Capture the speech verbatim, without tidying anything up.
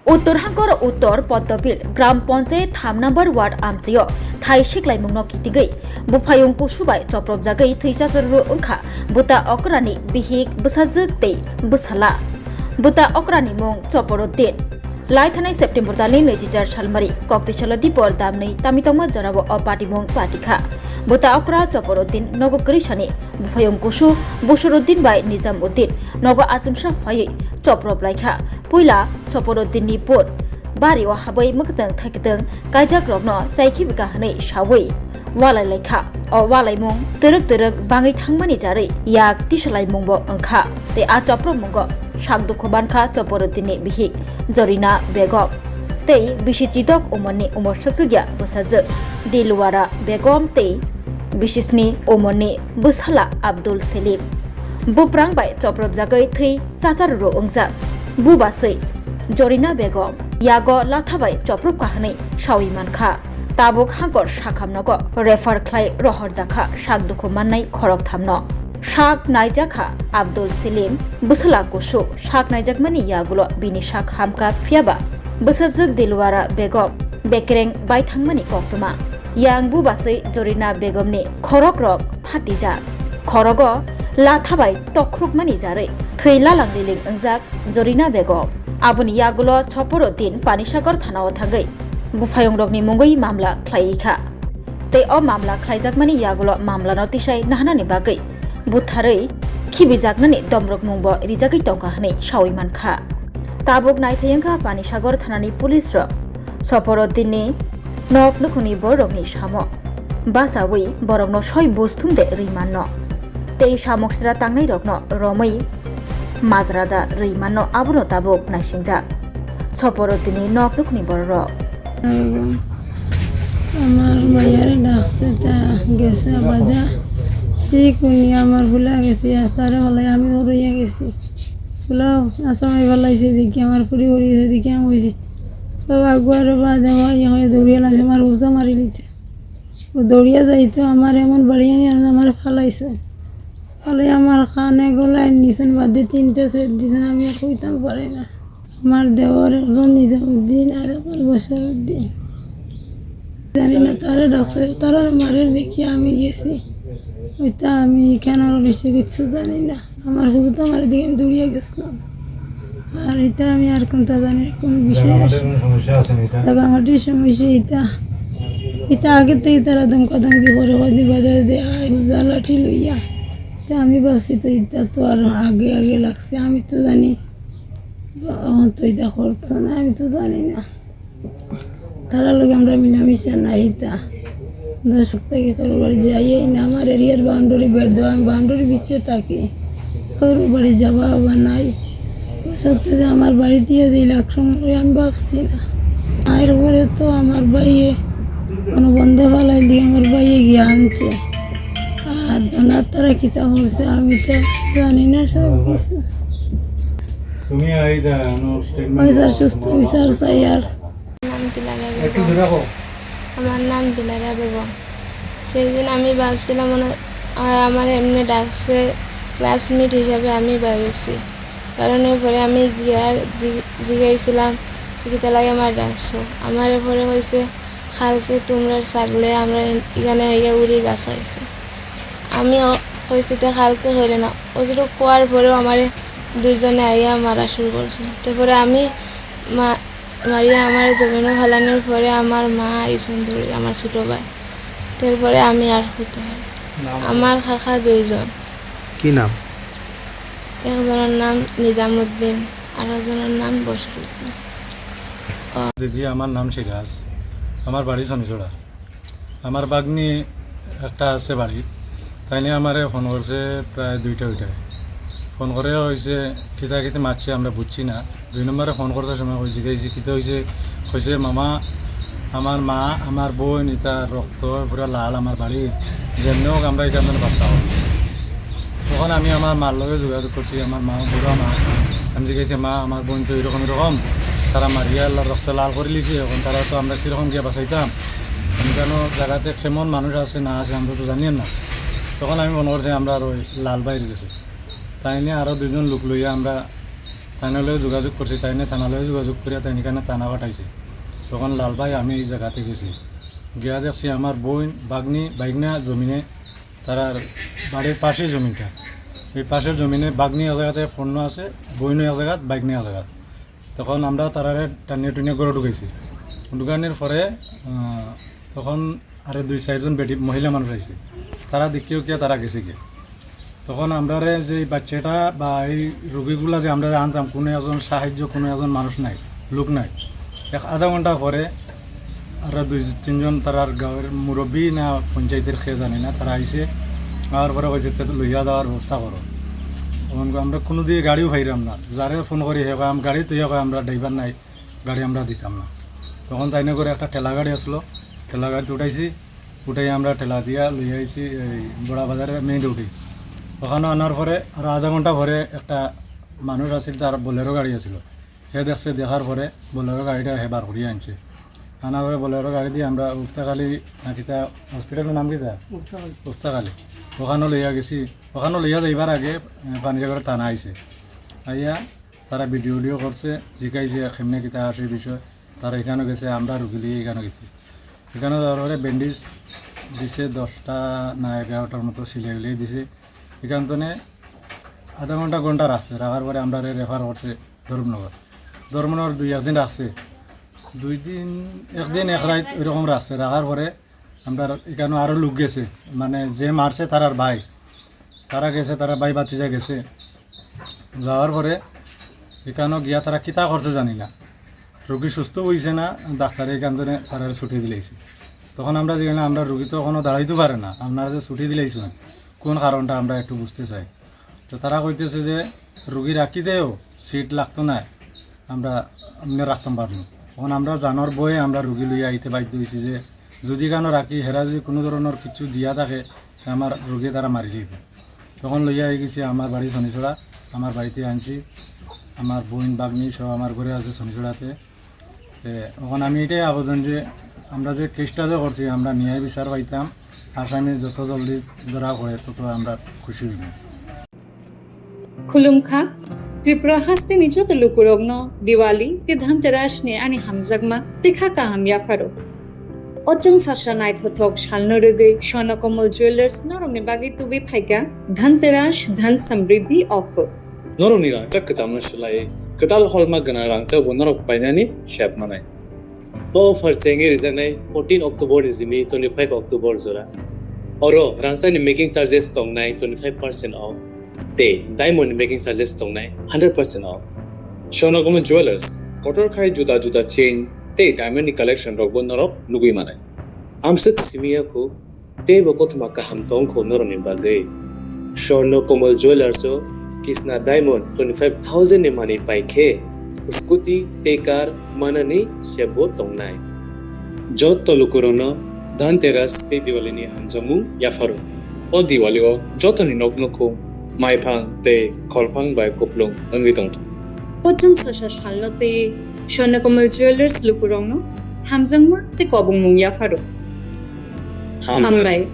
Uttor Hangkor Uttor Poddobil Gram Panchayat tham number ward amchaio thai siklaimungno kitingwi buphayung kusu bai chopropjagwi thwi chacharuru wngkha buta okrani bihik bwsajwk tei bwsala. Buta okrani mung Choporuddin. Lai thanai September talni naichijak salmari koktwsalo dipor damnwi tami tongma jorao o patimung patikha. Buta okra Choporuddin nogo kwrwisani buphayung kusu Busuruddin bai Nijamuddin nogo achomsa phaiwi choprop laikha. Puila Choporuddin ni pun bari o habwi mwkdwng thaikdwng kaijak rokno chaikhi bika hwnwi sawi walai laikha. O walaimung twrwk twrwk bangwi thangmani jarwi yak tisalaimungbo wngkha. Tei a chopropmungo sak dukhu mankha Choporuddin ni bihik Jorina Begum tei bisi chidok umorni umor sachukya bwsajwk Dilwara Begum tei bisisni umorni bwsala Abdul Selim. Buprang bai chopropjagwi thwi chacharuru wngjak. Bubaswi Jorina Begum yago latha bai chopropkha hwnwi sawi mankha. Tabuk Hangkor sakhamnogo refer khlai rohorjakha sak dukhu mannai khoroktham no. Sak naijakha Abdul Selim, bwsala kusu sak naijakmani yagulo bini sak hamkha phiyaba bwsajwk Dilwara Begum bekereng baithangmani koktwma. Yang bubaswi Jorina Begumni khorokrok phatijak. Khorogo latha bai tokhrukmani jarwi thwi lalang liling wngjak Jorina Begum. Aboni yagulo Choporuddin Panisagar thanao thangwi buphayungrokni mungwi mamla khlaiwi kha. Tei o mamla khlaijakmani yagulo mamlano tisai nahanani bagwi butharwi khibijaknani domrokmungbo rijagwi tongkha hwnwi sawi mankha. Tabuk naithai wngkha Panisagar thanani police rok Choporuddinni nok nukhungni bororokni samo bachawi borokno soi busthum de rwi manno tei samok sra tangnairokno romwi majra da rwi manno, abono tabuk naisingjak Choporuddinni nok nukhungni bororok. আমার মায়ারে ডাকছে, তা গেছে আবাদা। সেই কুনি আমার ভুলা গেছে, আর তারে বলে আমিও রইয়া গেছি। বলো, আসামে বলাইছে দেখি আমার পুরি উড়িয়েছে দেখি আমি হয়েছি। তো আগুয়ারে বাদে হয়, হয় দৌড়িয়ে লাগে আমার উর্জা মারি নিচ্ছে। ও দৌড়িয়া যাইতো আমার এমন বাড়ি আনি আমার ফালাইছে। ফালাই আমার কানে গলায় নিছেন বাদে তিনটা সেট দিছেন, আমি আর কইতাম পারি না। আমার দেওর একজন নিজামুদ্দিন আর একজন বসরুদ্দিন। জানি না তারা ডাকছে, তারা মারের দেখি আমি গেছি। ওইটা আমি এখানে আরো বেশি কিছু জানি না। আমার হুজুর তো আমার দিকে আমি দৌড়িয়ে গেছিলাম। আর এটা আমি আর কোনটা জানি না, কোনো বিষয় জায়গা মাটির আছে। কোনো সমস্যা আছে না এটা? জায়গা মাটির সমস্যা এটা। এটা আগে থেকে তারা ধমকাধমকি করে, ওই বাজারে দিয়ে আয়, হুজা লাঠি লইয়া। তা আমি ভাবছি তো এটা তো আর আগে আগে লাগছে, আমি তো জানি, আমার তো এটা করছে না, আমি তো জানি না। তারা লোক আমরা মিলামিশা নাই তা। দশ সপ্তাহে কারো বাড়ি যাই না, আমার এরিয়ার বাউন্ডারি বেড় দেওয়া, আমি বাউন্ডারি ভিতরে থাকি। কারো বাড়ি যাওয়া আওয়া নাই। দশ সপ্তাহে আমার বাড়ি দিয়ে যে আক্রমণ হয় আমি ভাবছি না। মায়ের উপরে তো আমার ভাইয়ে কোনো বন্ধ ফালাই দিয়ে আমার ভাইয়ে গিয়ে আনছে। আর জানার তারা কিতা করছে আমি তো জানি না সব কিছু। তুমি এই যে, আমার স্টেটমেন্ট পয়সার সুস্থ বিচার চাই আর নাম দিলারা একটু বেগম। জোরে কও। আমার নাম দিলারা বেগম। সেই দিন আমি ভাবছিলাম মনে হয় আমার এমনি ডাকছে, ক্লাসমেট হিসাবে আমি বেরোছি। বেরোনোর পরে আমি গিয়া জি-, জিগাইছিলাম, "কিতা লাগে আমার ডাকছো?" আমার এরপরে কইছে, "কালকে তোমরা ছাগলে আমরা এন-, এখানে আইয়া উড়ি গাছ আইছে।" আমিও কইছি, "তে কালকে হইলে না।" ওগুলো কোয়ার পরেও আমারে দুইজনে আইয়া মারা শুরু করছে। তারপরে আমি মা-, মারিয়া আমার জমিনও ফালানোর পরে আমার মা আইসন ধরে, আমার ছোট ভাই। তারপরে আমি আর হইতে পারি। নাম? আমার কাকা দুইজন। কি নাম? একজনের নাম নিজামুদ্দিন, আর একজনের নাম বশরুদ্দিন। ও। দিদি, আমার নাম সিরাজ, আমার বাড়ি শনিছড়া। আমার ভাগ্নি একটা আছে বাড়ি, তাইনে আমারে ফোন করছে প্রায় দুইটা ওইটায়। ফোন করে হয়েছে, "কিতা কিতা মারছে আমরা বুঝছি না।" দুই নম্বরে ফোন করছে সময় ওই জিজ্ঞাসি, "কিতা হয়েছে?" কইছে, "মামা, আমার মা, আমার বোন, এটা রক্ত পুরা লাল আমার বাড়ি, যেমনি হোক আমরা এখান থেকে বাঁচাও।" তখন আমি আমার মার লগে যোগাযোগ করছি, আমার মা, বুড়া মা। আমি জিজ্ঞাসি, "মা, আমার বোন তো এরকম এরকম, তারা মারিয়া আল্লাহর রক্ত লাল করে লিছে, এখন তারা তো আমরা কিরকম গিয়ে বাঁচাইতাম?" আমি কেন জায়গাতে কেমন মানুষ আছে না আছে আমরা তো জানি না। তখন আমি মনে করছি আমরা আর ওই লাল বাইরে গেছে, তাই নিয়ে আরও দুজন লোক লইয়া আমরা থানার লগে যোগাযোগ করছি, তাইনে থানার লগে যোগাযোগ করিয়া তাইনে এখানে থানা পাঠাইছে। তখন লাল ভাই আমি এই জায়গাতে গেছি, গিয়া দেখছি আমার বোন, ভাগ্নি, ভাগ্না জমিনে তারার বাড়ির পাশে জমিটা, এই পাশের জমিনে ভাগ্নি এক জায়গাতে পণ্য আছে, বোনও এক জায়গাত, ভাগ্নি এক জায়গাত। তখন আমরা তারারে টানিয়ে টুনিয়ে ঘরে ঢুকাইছি। ঢুকানোর পরে, আহ, তখন আরো দুই চারজন বেটি মহিলা মানুষ আইছে, তারা দেখিও কিয়া তারা গেছে গিয়া। তখন আমরারে যে এই বাচ্চাটা বা এই রুগীগুলা যে আমরা আনতাম, কোনো একজন সাহায্য, কোনো একজন মানুষ নাই, লোক নাই। এক আধা ঘন্টা পরে আরো দুই তিনজন তারার গাঁওর মুরব্বী না পঞ্চায়েতের খে জানি না, তারা আইছে। আওয়ার পরে কইছে, "তে লইয়া যাওয়ার ব্যবস্থা করো।" তখন আমরা কোনো দিয়ে গাড়িও পাইলাম না, যারে ফোন করি হে কয়, "আম-, গাড়ি তুই," কয়, "আমরা ড্রাইভার নাই, গাড়ি আমরা দিতাম না।" তখন তাই না করে একটা ঠেলা গাড়ি আসলো, ঠেলা গাড়িতে উঠাইছি, উঠাই আমরা ঠেলা দিয়া লই আইছি এই বড়া বাজারের মেইন রোডে। ওখানে আনার পরে আরো আধা ঘন্টা পরে একটা মানুষ আছিল, তার বোলেরো গাড়ি আছিল, সে দেখছে, দেখার পরে বোলেরো গাড়িটা সে বার করিয়া আনছে। আনার পরে বোলেরো গাড়ি দিয়ে আমরা উফতাখালি, না কিতা, হসপিটালের নাম কিতা? উফতাখালি। উফতাখালি। ওখানে লইয়া গেছি, ওখানে লইয়া যাইবার আগে, এ, পানিসাগর থানা আইছে। আইয়া তারা ভিডিও ভিডিও করছে, জিকাইছে কেমনে কিতা আছে বিষয়। তারা এখানে গেছে, আমরা রুগী লিয়ে এখানে গেছি। এখানে যাওয়ার পরে ব্যান্ডেজ দিছে, দশটা না এগারোটার মতো সিলাই উলিয়ে দিছে। এখান থেকে আধা ঘন্টা, ঘন্টা রাখছে, রাখার পরে আমরা রেফার করছে ধর্মনগর। ধর্মনগর দুই একদিন রাখছে, দুই দিন, একদিন এক রাত এরকম রাখছে। রাখার পরে আমরা এখানে আরো লোক গেছে, মানে যে মারছে তারার ভাই, তারা গেছে, তারা ভাই ভাতিজা গেছে। যাওয়ার পরে এখানে গিয়া তারা কিতা করছে জানি না, রোগী সুস্থ হইছে না, ডাক্তারে এখান থেকে তারা ছুটি দিলাইছে। তখন আমরা যেখানে, আমরা রোগী তো এখনো দাঁড়াইতে পারে না, আপনারা যে ছুটি দিলাইছেন, কোন কারণটা আমরা একটু বুঝতে চাই। তো তারা কইতেছে যে রুগী রাখি দেও, সিট লাগতো না, আমরা এমনি রাখতাম পারবো। তখন আমরা জানার ভয়ে আমরা রুগী লইয়া আইতে বাধ্য হয়েছি যে যদি কেন রাখি, হেরা যদি কোনো ধরনের কিছু দিয়া থাকে, তে আমার রুগী তারা মারি দিব। তখন লইয়া আই গেছি আমার বাড়ি শনিছড়া, আমার বাড়িতে আনছি, আমার বোন ভাগ্নি সব আমার ঘরে আছে শনিছড়াতে। তে এখন আমি এটাই আবেদন যে আমরা যে কেসটা যে করছি, আমরা ন্যায় বিচার পাইতাম, আসামি যত জলদি ধরা পড়ে তত আমরা খুশি হইব। Khulumkha, Tripura hasteni joto lukurokno Diwali tei Dhanteras ni ani hamjakma tei kha kaham yapharo. O chwng sasa naithothok salno rwgwi Swarna Kamal Jewellers norokni bagwi tubui phaikha Dhanteras Dhan Samriddhi offer. Norokni rangchak kwchamno swlaiwi kwtal holma gwnang rangchakbo norok painani sep manai. O offer chengwi rijaknai fourteen October ni simi twenty-five October jora. Oro rangchakni making charges tongnai twenty-five percent off tei diamond ni making charges tongnai hundred percent off. Swarna Kamal Jewellers, kotor khai juda juda chain tei diamond ni collection rokbo norok nugwi manai. Amswk simi ya kho, teibo kothoma kaham tong kho norokni bagwi. Swarna Kamal Jewellers o Kisna Diamond twenty-five thousand ni manwi pai khe scooty tei car manani sebo tongnai. Joto lukurokno Dhanteras tei Diwali ni hamjakmung yapharo. O Diwali o jotoni nok nukhung maiphang tei kholphang bai kuplung wngwi tongthung. O chwng sasa salno twi Swarna Kamal Jewellers lukurokno hamjakma tei kobongmung yapharo. Hambai. Hambai.